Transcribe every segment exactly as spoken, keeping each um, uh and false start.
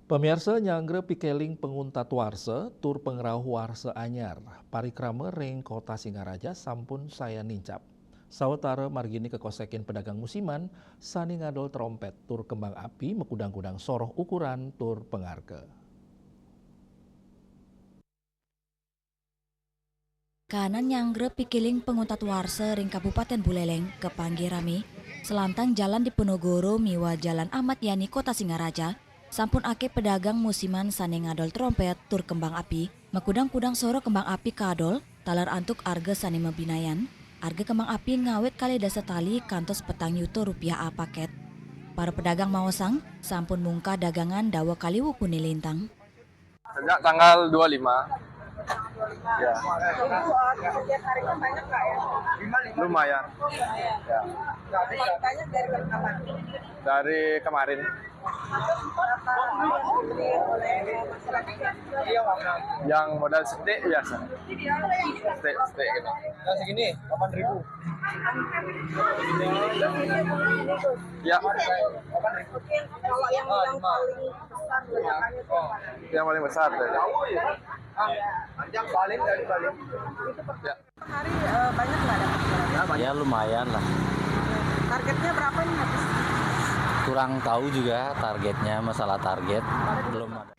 Pamiarsa, nyanggra pikéling panguntat warsa tur pangrauh warsa anyar, parikrama ring Kota Singaraja sampun sayan nincap. Sawatara margine kakosekin pedagang musiman sane ngadol trompet tur kembang api makudang-kudang soroh ukuran tur pangarga. Kaanan nyanggra pikiling panguntat warsa ring Kabupaten Buleleng kapanggih rame, salantang Jalan Diponegoro miwah Jalan Ahmad Yani Kota Singaraja, sampun akeh pedagang musiman sane ngadol trompet tur kembang api. Makudang-kudang soroh kembang api kadol, taler antuk arga sane mabinayan. Arga kembang api ngawit kalih dasa tali kantos petang yuta rupiah apaket. Para pedagang maosang, sampun mungkah dagangan dawa kalih wukune lintang. Sejak tanggal dua lima. Ya. Itu, eh, setiap harinya banyak nggak ya? Lumayan. Ya. Paling banyak dari kapan? Dari kemarin. Terus berapa yang dibeli oleh masyarakat? Yang modal setik biasa. Setik, setik gitu. Yang segini, delapan ribu. Ya. Oke, kalau yang, yang paling besar ledakannya itu apa? Yang paling besar tuh. Yang paling dari paling. Ya. Per hari, eh, banyak nggak dapat? Ya, lumayan lah. Targetnya berapa nih habis? Kurang tahu juga targetnya, masalah target. Belum ada.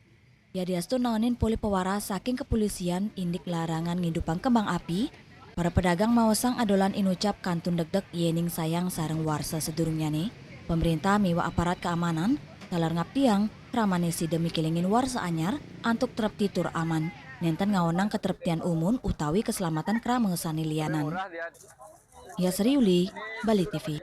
Yadiastu naenin polih pawaras saking kepolisian indik larangan ngidupang kembang api, para pedagang maosang adolan inucap kantun degdeg yening sayang sareng warsa sadurungnyane. Pemerintah miwah aparat keamanan taler ngaptiang kramane sida mikilingin warsa anyar antuk trepti tur aman, nenten ngaonang katreptian umun utawi keselamatan krama sane lianan. Yasri Uli, Bali T V.